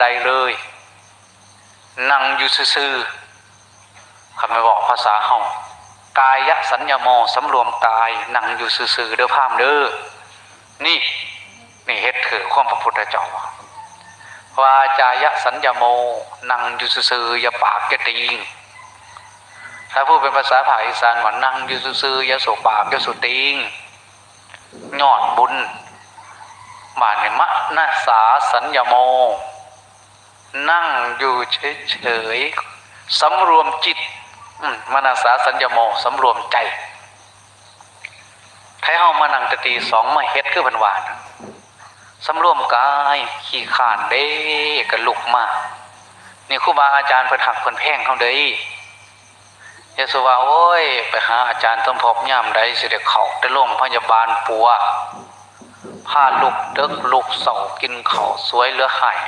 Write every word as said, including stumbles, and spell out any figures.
ใดเลย นั่งอยู่ซื่อๆ คันแม่นเว้าภาษาเฮา กายสัญญโม สำรวมกาย นั่งอยู่ซื่อๆ เด้อพราหมณ์เด้อ นี่ นี่เฮ็ดคือความพระพุทธเจ้าว่า วาจายสัญญโม นั่งอยู่ซื่อๆ อย่าปากอย่าติง ถ้าพูดเป็นภาษาภาคอีสานว่านั่งอยู่ซื่อๆ อย่าสบปากอย่าสบติง ยอดบุญ บาดนี้มนสาสัญญโม นั่งอยู่เฉยๆ สำรวมจิต อืม มนสาสัญญโม สำรวมใจ ไทเฮามานั่งแต่ตีสองมาเฮ็ดคือเพิ่นว่านะ สำรวมกาย ขี้คร้านเด้ ก็ลุกมา นี่ครูบาอาจารย์เพิ่นฮักเพิ่นแพงเฮาเด้ อย่าสิว่า โอ้ย ไปหาอาจารย์สมภพยามใดสิได้เข้าแต่โรงพยาบาลปัว พาลุกดึกลุกเช้า กินข้าวสวยเหลือหาย